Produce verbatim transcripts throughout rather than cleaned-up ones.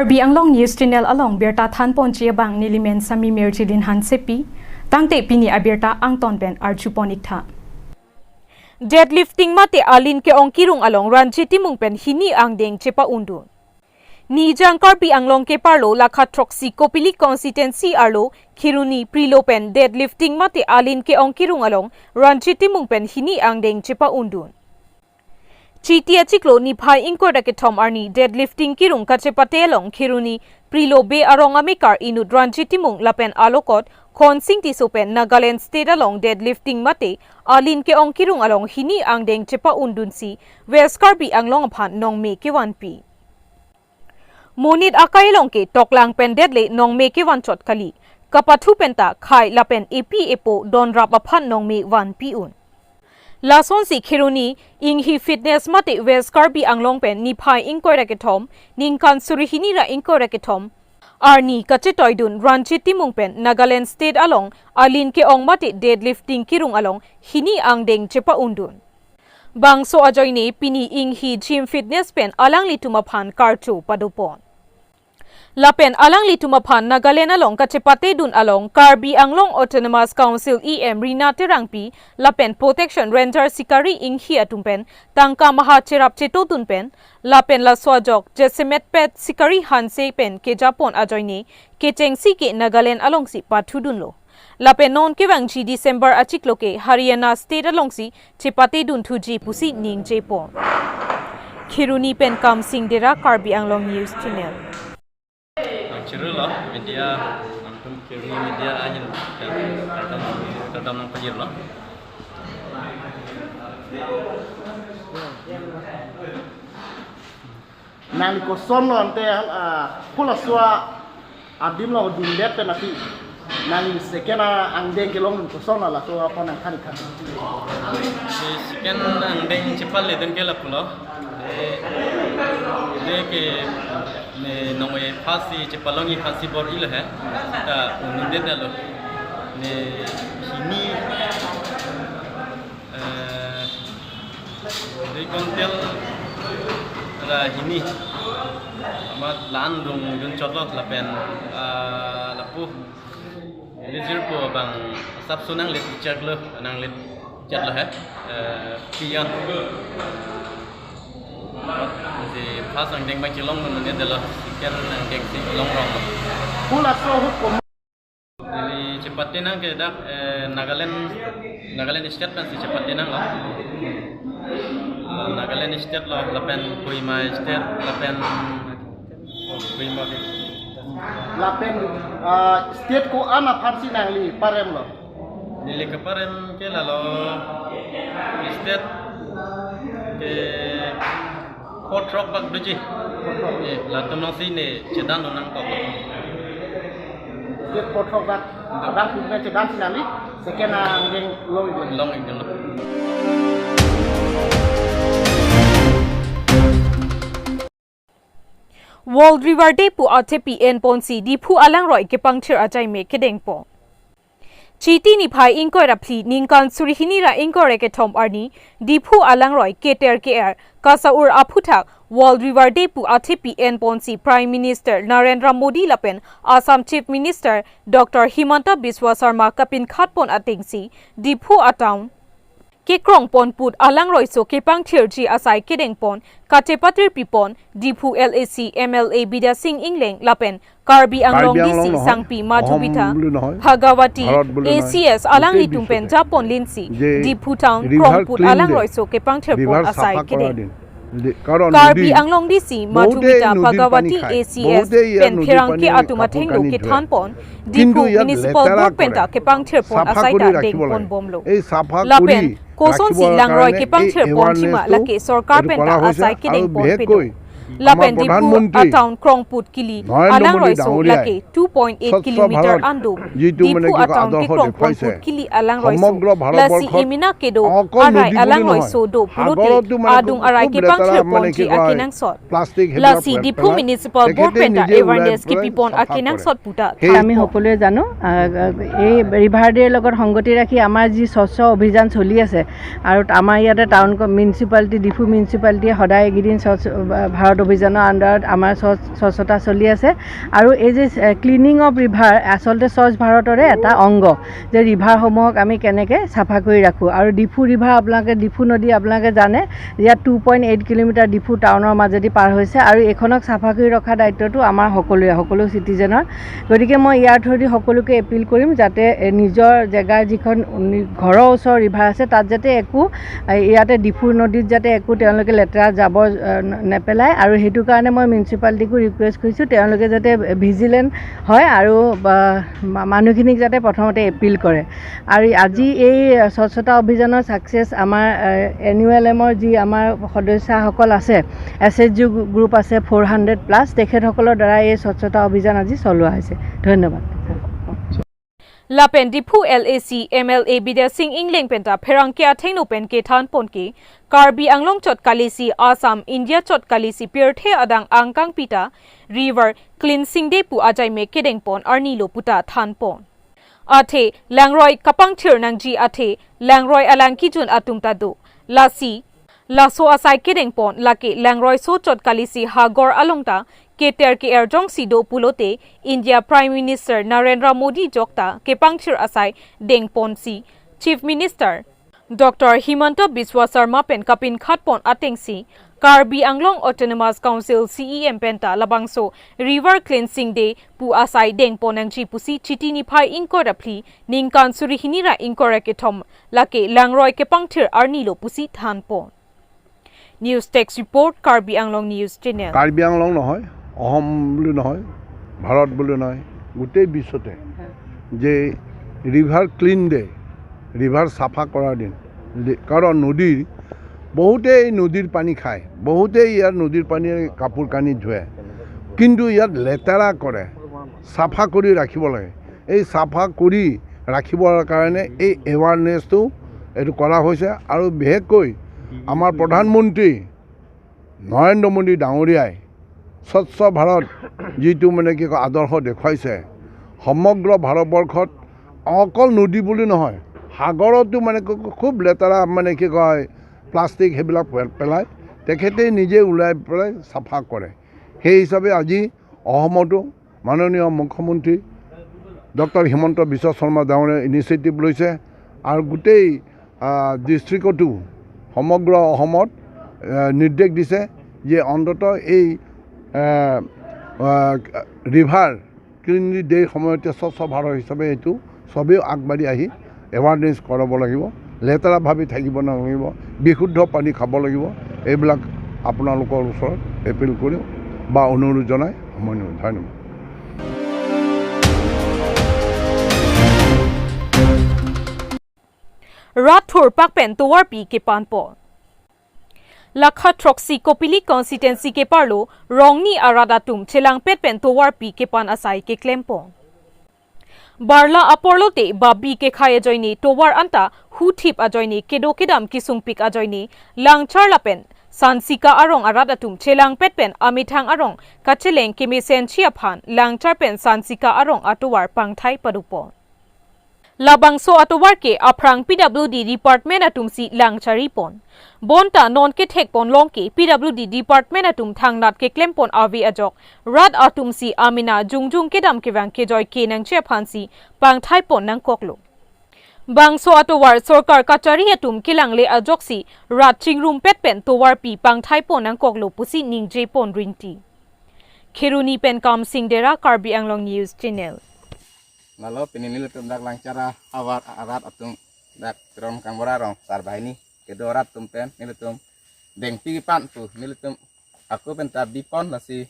Karbi Anglong News Channel along birta thanponji abang nelimen Sami Mirjilin Hansepi, tangte pini abirta angton pen arjupon iktha. Deadlifting mate alin ke-ong kirung along Ranjit Timung pen hini angdeng chepa-undun. Nijang Karbi Anglong keparlo lakha throksi Kopili constituency arlo Kheroni Prilo pen deadlifting mate alin ke-ong kirung along Ranjit Timung pen hini angdeng chepa-undun. Chiti achiklo niphai ingkoi ra kethom arni deadlifting kirung kachepate along Kheroni Prilo Bey arong amekar inut Ranjit Timung lapen alokot Khonsing Tisso pen Nagaland State along deadlifting mate alin ke-ong kirung along hini angdeng chepa-undunsi West Karbi Anglong aphan nongme kevanpi. Monit akai along ke toklang pen detle nongme kevanchot kali. Kapathu penta khai lapen epi epo donrap aphan nongme vanpi-un. Lasonsi Kheroni Inghi Fitness mate West Karbi Anglong pen niphai ingkoi ra kethom ningkan suri hini ra ingkoi ra kethom arni kachetoidun Ranjit Timung pen Nagaland State along alin ke-ong mate deadlifting kirung along hini angdeng chepa-undun. Bangso ajoine pini Inghi Gym Fitness pen alanglitum aphan karcho padopon. Lapen alanglitum aphan Nagaland along kachepatedun along Karbi Anglong Autonomous Council E M Rina Terangpi lapen Protection Ranger Sikari Inghi atum pen tangka maha cherap chetodun pen lapen laso ajok jasemet pet Sikari Hanse pen kejapon ajoine kechengsi ke Nagaland alongsi pathudunlo. Lapen non kevangji December achiklo ke Haryana State alongsi chepatedun thuji pusi ningjepon. Kheroni pen Kamsing Dera, Karbi Anglong News Channel. Nangchirulo media, nangtum Kheroni media ahin kardom, kardom nangpajirlo. Nangli kosonlo ante, ah, pula sua adim lo dundet pen ati. Nangli second a angdeng kelong kosonlo, laso aphan nangthan ikha. Si second angdeng chepaledun ke lapulo. De, de ke ne nonge phasi chepalongji phasi bor-ilo he. Ta unundet lo. Ne hini, eh, dui kontel ra hini. Amat lan dung dun chotlo lapen, ah, lapu. Lizir po bang sap sunang lit chaklo, nang lit chatlo he. Eh, pian. Si phas angdeng bang chelongdun ne delo, second angdeng si longrong. Pula so huk ko. Neli chepatenang ke dak, eh, Nagaland, Nagaland State pensi chepatenanglo. Nagaland State lo, lapen Kohima State, lapen Kohima. Lapen, ah, state ko-an aphansi nangli paremlo? Neli keparem ke lalo state ke kothrok bak doji. Kothrok. Eh, latum nangsi ne chedan lo nangkok. State kothrok bak, bak pune chedan si nangli, second angdeng long iklo. Long iklo. World River Day pu athepi enponsi Diphu alangroi kepangthir achaime kedengpon. Chiti niphai ingkoi ra phli ningkan suri hini ra ingkoi ra kethom arni Diphu alangroi keter ke-er kasa-ur aphuthak World River Day pu athepi enponsi Prime Minister Narendra Modi lapen Assam Chief Minister Doctor Himanta Biswa Sarma kapinkhatpon atengsi Diphu atown kekrongpon put alangroiso kepangthirji asai kedengpon kachepatirpipon Diphu L A C M L A Bidya Sing Engleng lapen Karbi Anglong Karbi D C Anglong nohoi, Sangpi Madhu Bidha, Ahom bulu nohoi, Bhagawati, Bharat bulu nohoi, A C S alanglitum pen japon linsi, je Diphu town river krongput clean de, alangroiso kepangthirpon river asai safa kedeng. Kora din. Karbi Anglong D C Madhu Bidha, Bhagawati, A C S pen pherangke atum athengno kethanpon Diphu Municipal Board penta kepangthirpon asai ta dengpon bomlo. Lapen kosonsi langroi kepangthirponji ma lake sorkar penta asai kedengpon pedo. Lapen Diphu atown krongput kili alangroiso lake two point eight kilometer andum Diphu atown kekrongpon put kili alangroiso. Lasi emina kedo arai alangroiso do pulote adung arai kepangthirponji akenangsot. Lasi Diphu Municipal Board penta awareness kepipon akenangsot puta. আমি সকলোৱে জানো, আহ, এই ৰিভাৰ ডেৰ লগত সংগতি ৰাখি আমাৰ যি স্বচ্ছ অভিযান চলি আছে আৰু আমাৰ ইয়াতে টাউন ক-, মিউনিচিপালিটি, ডিফু মিউনিচিপালিটিয়ে সদায় এইকেইদিন স্বচ্ছ, আহ, ভাৰত অভিযানৰ আণ্ডাৰত আমাৰ স্বচ্ছ- স্বচ্ছতা চলি আছে। আৰু এই যে ক্লিনিং অফ ৰিভাৰ আচলতে স্বচ্ছ ভাৰতৰে এটা অংগ, যে ৰিভাৰসমূহক আমি কেনেকৈ চাফা কৰি ৰাখোঁ। আৰু ডিফু ৰিভাৰ আপোনালোকে, ডিফু নদী আপোনালোকে জানে, ইয়াত two point eight kilometre Diphu টাউনৰ মাজেদি পাৰ হৈছে। আৰু এইখনক চাফা কৰি ৰখা দায়িত্বটো আমাৰ সকলোৰে, সকলো চিটিজেনৰ। গতিকে মই ইয়াৰ থ্ৰুদি সকলোকে এপিল কৰিম, যাতে এ, নিজৰ জেগাৰ যিখন নি- ঘৰৰ ওচৰৰ ৰিভাৰ আছে, তাত যাতে একো, এ, ইয়াতে ডিফু নদীত যাতে একো তেওঁলোকে লেতেৰা জাবৰ এ, ন- নেপেলায়। আৰু সেইটো কাৰণে মই মিউনিচিপালিটিকো ৰিকুৱেষ্ট কৰিছোঁ, তেওঁলোকে যাতে ভিজিলেণ্ট হয় আৰু বা, মা- মানুহখিনিক যাতে প্ৰথমতে এপিল কৰে। আৰু আজি এই স্বচ্ছতা অভিযানৰ ছাকচেছ আমাৰ এ, এন ইউ এল এমৰ যি আমাৰ সদস্যাসকল আছে, এছ এইচ জি গ্ৰুপ আছে ফ'ৰ হাণ্ড্ৰেড প্লাছ, তেখেতসকলৰ দ্বাৰা এই স্বচ্ছতা অভিযান আজি চলোৱা হৈছে। ধন্যবাদ। Lapen Diphu L A C M L A Bidya Sing Engleng penta pherangke athengno pen kethan ponke, Karbi Anglong chot kalisi Assam India chot kalisi pirthe adang angkang pita River Cleansing Day pu ajaime kedeng pon arni lo puta than pon. Athe langroi kapangthir nangji athe langroi alang kijun atum ta do. Lasi laso asai kedeng pon lake langroi so chot kalisi hagor along ta keter ke-er jongsi do pulote India Prime Minister Narendra Modi jok ta kepangthir asai deng ponsi Chief Minister Doctor Himanta Biswa Sarma pen kapinkhat pon atengsi Karbi Anglong Autonomous Council C E M penta labangso River Cleansing Day pu asai deng pon nangji pusi Chiti niphai ingkoi ra phli ningkan suri hini ra ingkoi ra kethom lake langroi kepangthir arni lo pusi than pon. News Desk Report, Karbi Anglong News Channel. Karbi আংলং নহয়, অসম বুলি নহয়, ভাৰত বুলি নহয়, গোটেই বিশ্বতে যে river clean day, river চাফা কৰাৰ দিন। লি- কাৰণ নদীৰ, বহুতেই নদীৰ পানী খায়, বহুতেই ইয়াৰ নদীৰ পানীয়ে কাপোৰ কানি ধুৱে, কিন্তু ইয়াত লেতেৰা কৰে, চাফা কৰি ৰাখিব লাগে। এই চাফা কৰি ৰাখিবৰ কাৰণে এই এৱাৰনেছটো এইটো কৰা হৈছে। আৰু বিশেষকৈ আমাৰ প্ৰধানমন্ত্ৰী নৰেন্দ্ৰ মোদী ডাঙৰীয়াই স্বচ্ছ ভাৰত যিটো মানে কি কয় আদৰ্শ দেখুৱাইছে, সমগ্ৰ ভাৰতবৰ্ষত অকল নদী বুলি নহয়, সাগৰতো মানে কি কয় খুব লেতেৰা মানে কি কয় প্লাষ্টিক সেইবিলাক পে- পেলায়, তেখেতে নিজে ওলাই পেলাই চাফা কৰে। সেই হিচাপে আজি অসমতো মাননীয় মুখ্যমন্ত্ৰী ডক্টৰ হিমন্ত বিশ্ব শৰ্মা ডাঙৰীয়াই ইনিচিয়েটিভ লৈছে আৰু গোটেই আহ, ডিষ্ট্ৰিক্টতো সমগ্ৰ অসমত আহ, নিৰ্দেশ দিছে যে অন্ততঃ এই আহ, আহ, ৰিভাৰ ক্লিনলি ডেৰ সময়তে স্বচ্ছ ভাৰত হিচাপে এইটো সবেই আগবাঢ়ি আহি এৱাৰনেছ কৰাব লাগিব, লেতেৰা ভাবি থাকিব নালাগিব, বিশুদ্ধ পানী খাব লাগিব। এইবিলাক আপোনালোকৰ ওচৰত এপিল কৰিম বা অনুৰোধ জনাই সময় নিম। ধন্যবাদ। Rat thurpak pen tovarpi kepan pon. Lakha throksi Kopili constituency keparlo rongni arat atum chelangpet pen tovarpi kepan asai keklem pon. Barla aporlote babi kekhai ajoine tovar anta huthip ajoine kedo kedam kesungpik ajoine Langchar lapen Sansika arong arat atum chelangpet pen amethang arong kacheleng kemesenji aphan Langchar pen Sansika arong atovar pangthai pado pon. Labangso atovar ke aphrang P W D department atumsi langchari pon. Bonta non kethek pon longke P W D department atum thangnat keklem pon ave ajok rat atumsi amena jongjong kedam kevang kejoi ke nangji aphansi pangthai pon nangkoklo. Bangso atovar sorkar kachari atum kelangle ajoksi rat chingrumpet pen tovarpi pangthai pon nangkoklo pusi ningje pon rinti. Kheroni pen Kamsing Dera, Karbi Anglong News Channel. Lalo pini nelitum dak Langchar ahavar arat atum dak Teron Kangbura arong sarbahini kedo arat atum pen nelitum dengpi pan pu nelitum ako penta bipon lasi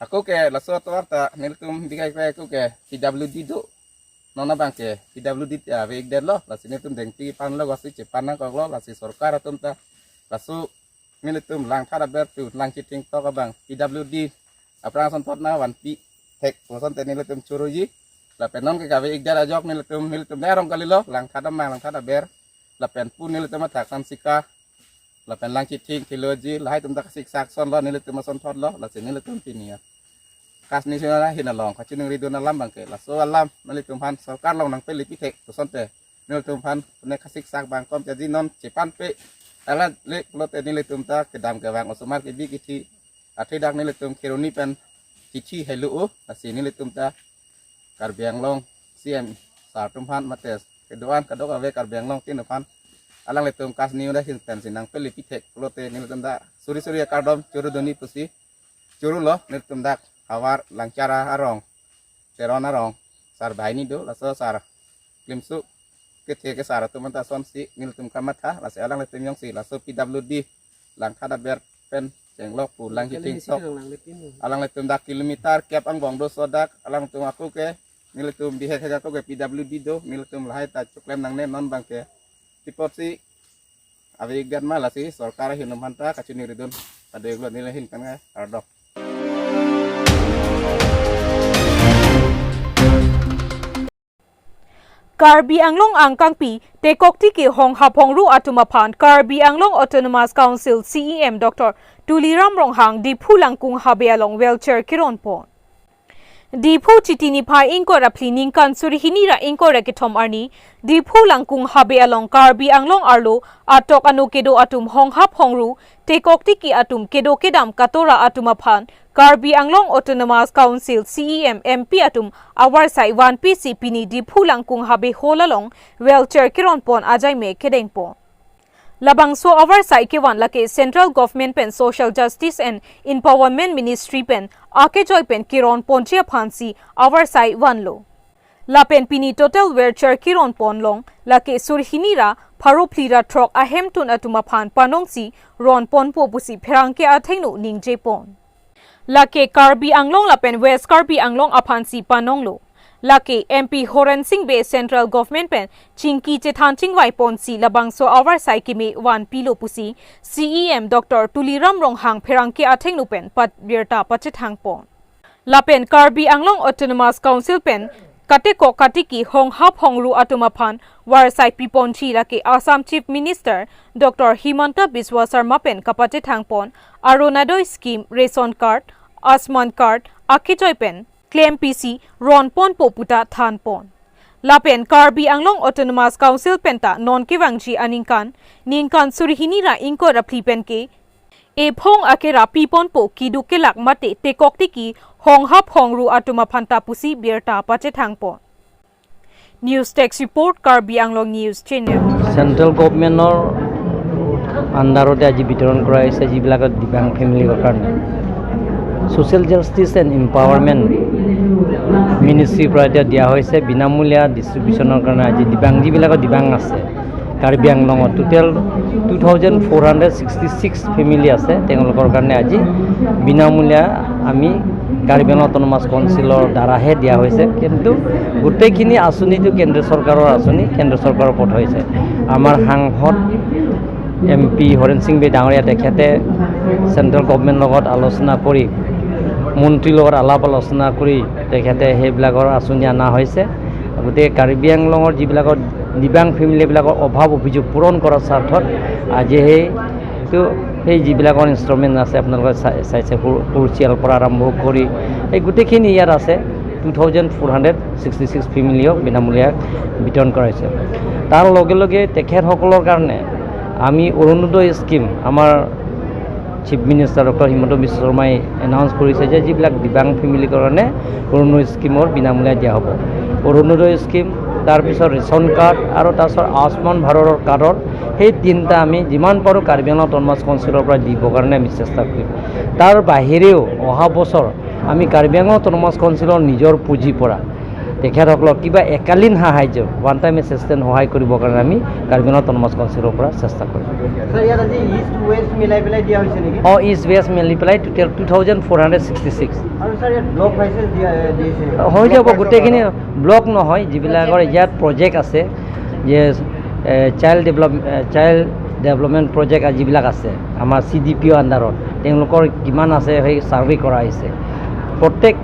ako ke laso atovar ta nelitum bikai kai ako ke P W D do. Non abang ke P W D ta ave ik det lo lasi nelitum dengpi pan lo lasi chepan nangkoklo lasi sorkar atum ta laso nelitum Langthat aber pu Langchithing tok abang P W D aphrang asonthot nangvanpi thek pu asonte nelitum choroji. Lapen non ke kave ik det ajok nelitum nelitum ne arong kalilo Langthat amang Langthat aber. Lapen pu nelitum athak Sansika. Lapen Langchithing thiloji lahai atum ta kasiksak sonlo nelitum asonthot lo lasi nelitum pini ya. Kas ni sina hin along kachiningri dun alam abang ke laso alam nelitum aphan sorkar along nangpeli pithek pu asonte nelitum aphan ne kasiksak abang kom jadi non chepanpe alat le pulote nelitum ta kedam kevang osomar kebi kithi Athe dak nelitum Kheroni pen chithi helo-o, lasi nelitum ta Karbi Anglong C M sir atum aphan mate kedo-an kadokave Karbi Anglong tin aphan alanglitum kasni udah hin pensi nangpeli pithek lote nelitum ta suri suri akardom churu duni pusi churu lo nelitum dak havar Langchara arong, Teron arong sir banghini do, laso sir klimsu kethe ke sir atum anta sonsi nelitum kamatha, lasi alanglitum jongsi laso P W D langtha daber pen chenglok pu lang hiting sok. Alanglitum dak kilometer kep angbong do sodak, alanglitum ako ke nelitum bihek hek ako ke P W D do, nelitum lahai ta choklem nangne non abang ke. Tipotsi ave ik gat ma, lasi sorkar ahin atum aphanta kachini ridun. Ado iglo neli ahin kan ngai ardok. Karbi Anglong angkangpi tekok tiki honghap hongru atum aphan Karbi Anglong Autonomous Council C E M Doctor Tuliram Ronghang Diphu Langkung Habe along wheelchair keron pon. Diphu Chiti niphai ingkoi ra phli ningkan suri hini ra ingkoi ra kethom arni Diphu Langkung Habe along Karbi Anglong arlo atok ano kedo atum honghap hongru tekok tiki atum kedo kedam katora atum aphan Karbi Anglong Autonomous Council C E M M P atum avarsai vanpisi pini Diphu Langkung Habe hall along wheelchair keron pon ajaime kedeng pon. Labangso avarsai kevan lake Central Government pen Social Justice and Empowerment Ministry pen akejoi pen keron ponji aphansi avarsai vanlo. Lapen pini total wheelchair keron pon along lake suri hini ra pharo phli ra throk ahemtun atum aphan panongsi ron ponpo pusi pherangke athengno ningje pon. Lake Karbi Anglong lapen West Karbi Anglong aphansi panonglo. Lake M P Horen Sing Bey Central Government pen chingki chethan chingvai ponsi labangso avarsai keme vanpilo pusi C E M Doctor Tuliram Ronghang pherangke athengno pen pat birta pachethang pon. Lapen Karbi Anglong Autonomous Council pen katekok katiki honghap hongru atum aphan varsai piponji lake Assam Chief Minister Doctor Himanta Biswa Sarma pen kapachethang pon Arunodoi scheme, ration card, Ayushman card akejoi pen klempisi ron ponpo puta than pon. Lapen Karbi Anglong Autonomous Council penta non kevangji aningkan, ningkan suri hini ra ingkoi ra phli pen ke ephong akera pi ponpo, keduk kelak mate tekok tiki honghap hongru atum aphanta pusi birta pachethang pon. News Desk Report, Karbi Anglong News Channel. Central Government-ৰ আণ্ডাৰতে আজি বিতৰণ কৰা হৈছে যিবিলাকৰ দিব্যাং ফেমিলিৰ কাৰণে। Social justice and empowerment মিনিষ্ট্ৰীৰ পৰা এতিয়া দিয়া হৈছে বিনামূলীয়া ডিষ্ট্ৰিবিউশ্যনৰ কাৰণে। আজি দিব্যাং, যিবিলাকৰ দিব্যাং আছে কাৰ্বি আংলঙত, total two thousand four hundred sixty six family আছে, তেওঁলোকৰ কাৰণে আজি বিনামূলীয়া আমি কাৰ্বি আংলং অট'নমাছ কাউন্সিলৰ দ্বাৰাহে দিয়া হৈছে। কিন্তু গোটেইখিনি আঁচনিটো কেন্দ্ৰ চৰকাৰৰ আঁচনি, কেন্দ্ৰ চৰকাৰৰ পঠাইছে। আমাৰ সাংসদ এম পি হৰেণ সিং বে ডাঙৰীয়া, তেখেতে চেণ্ট্ৰেল গভৰ্ণমেণ্টৰ লগত আলোচনা কৰি, মন্ত্ৰীৰ লগত আলাপ আলোচনা কৰি তেখেতে সেইবিলাকৰ আঁচনি অনা হৈছে। গতিকে কাৰ্বি আংলঙৰ যিবিলাকৰ দিব্যাং ফেমিলিবিলাকৰ অভাৱ অভিযোগ পূৰণ কৰাৰ স্বাৰ্থত আজি সেই, তো সেই যিবিলাকৰ ইনষ্ট্ৰুমেণ্ট আছে, আপোনালোকে চাই-, চাইছে, সু-, সৰুচিয়ালৰ পৰা আৰম্ভ কৰি এই গোটেইখিনি ইয়াত আছে। Two thousand four hundred sixty six ফেমিলিয়ক বিনামূলীয়া বিতৰণ কৰা হৈছে। তাৰ লগে লগে তেখেতসকলৰ কাৰণে আমি অৰুণোদয় স্কিম, আমাৰ চিফ মিনিষ্টাৰ ডক্টৰ হিমন্ত বিশ্ব শৰ্মাই এনাউন্স কৰিছে যে যিবিলাক দিব্যাং ফেমিলিৰ কাৰণে অৰুণোদয় স্কিমৰ বিনামূলীয়া দিয়া হ'ব। অৰুণোদয় স্কিম, তাৰপিছত ৰেচন কাৰ্ড আৰু তাৰপিছত আয়ুষ্মান ভাৰতৰ কাৰ্ডৰ সেই তিনিটা আমি যিমান পাৰোঁ কাৰ্বি আংলং অট'নমাছ কাউন্সিলৰ পৰা দিবৰ কাৰণে আমি চেষ্টা কৰিম। তাৰ বাহিৰেও অহা বছৰ আমি কাৰ্বি আংলং অট'নমাছ কাউন্সিলৰ নিজৰ পুঁজিৰ পৰা তেখেতসকলক কিবা একালীন সাহায্য, ওৱান টাইম এছিষ্টেণ্ট সহায় কৰিবৰ কাৰণে আমি কাৰ্বি আংলং অট'নমাছ কাউন্সিলৰ পৰা চেষ্টা কৰিম। ছাৰ, ইয়াত আজি ইষ্ট ৱেষ্ট মিলাই পেলাই দিয়া হৈছে নেকি? অ, ইষ্ট ৱেষ্ট মিলি পেলাই total two thousand four hundred sixty six. আৰু ছাৰ, ইয়াত ব্লক ৱাইজেছ দিয়া, দিছে? হৈ যাব, ব্লক ৱাইজৰ গোটেইখিনি পৰা? ব্লক নহয়, যিবিলাকৰ ইয়াত প্ৰজেক্ট আছে, যে, এ, চাইল্ড ডেভেলপ-, এ, চাইল্ড ডেভেলপমেণ্ট প্ৰজেক্ট যিবিলাক আছে আমাৰ চি ডি পি অ' আণ্ডাৰত, তেওঁলোকৰ কিমান আছে সেই ছাৰ্ভে কৰা হৈছে। প্ৰত্যেক,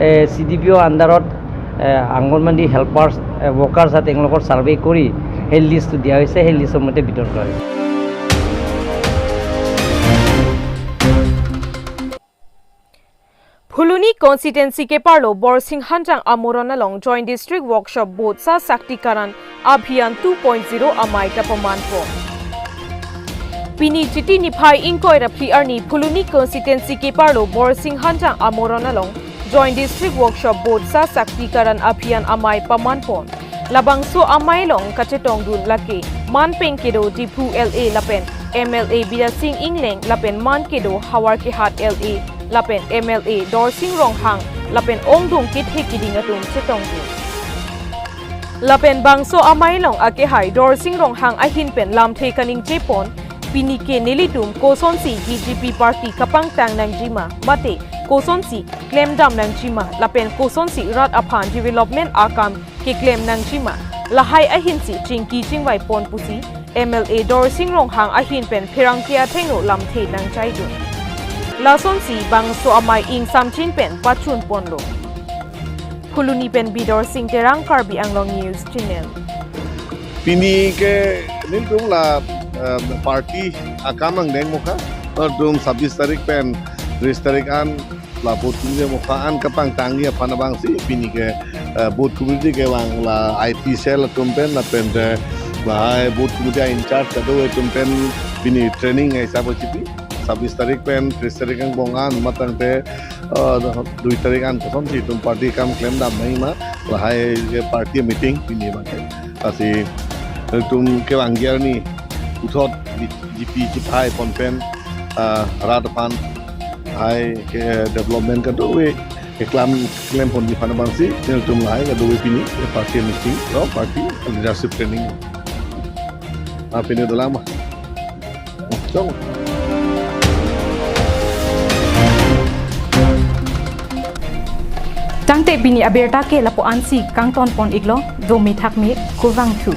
এ, চি ডি পি অ' আণ্ডাৰত, এ, অংগনবাদী হেল্পাৰ্ছ, এ, ৱৰ্কাৰ্ছ আছে, তেওঁলোকৰ ছাৰ্ভে কৰি সেই লিষ্টটো দিয়া হৈছে, সেই লিষ্টৰ মতে বিতৰণ কৰা হৈছে। Phuloni constituency keparlo Borsing Hanjang amoron along Joint District Workshop Board Sashakti Karan Abhiyan two point zero amei ta paman pon. Pini Chiti niphai ingkoi ra phli arni Phuloni constituency keparlo Borsing Hanjang amoron along Joint District Workshop Board Sashaktikiran Abhiyan amei pamanpon. Labangso amei along kachetongdun lake manpeng kedo Diphu L A lapen M L A Bidya Sing Engleng lapen man kedo Howraghat L A lapen M L A Dorsing Ronghang lapen ongdung kethe kiding atum chetongdun. Lapen bangso amei along akehai Dorsing Ronghang ahin pen lamthe kaningjepon, pini ke nelitum kosonsi B J P party kapangtang nangjima, mate kosonsi klemdam nangjima, lapen kosonsi rat aphan development akam keklem nangjima, lahai ahinsi chingki chingvaipon pusi M L A Dorsing Ronghang ahin pen pherangke athengno lamthe nangchaidun. Lasonsi bangso amei ingsamjin pen pachunponlo. Phuloni pen Bidor Sing Terang, Karbi Anglong News Channel. Pini ke nelitum la, eh, party akam angdeng mokha, nelitum sabis tarik pen tris tarik an la booth committee mokha an kapangtangji aphan abangsi pini ke, eh, booth committee kevang la I T cell atum pen lapen te lahai booth committee in charge kado atum pen pini training ai sabo chipi sabis tarik pen tris tarik angbong an matangte, eh, dui tarik an kosonsi itum party akam klemdam nangjima, lahai ke party meeting pini abangke. Lasi itum kevangji arni puthot G P chiphai pon pen, ah, rat aphan hai ke development kadokave keklam klemponji aphan abangsi nelitum lahai kadokave pini party meeting lo, party leadership training. Ah, pini dolang ma. Chong. Tangte pini abirta ke lapu-ansi kangtonpon-iklo, dome thakme, kurvangthu.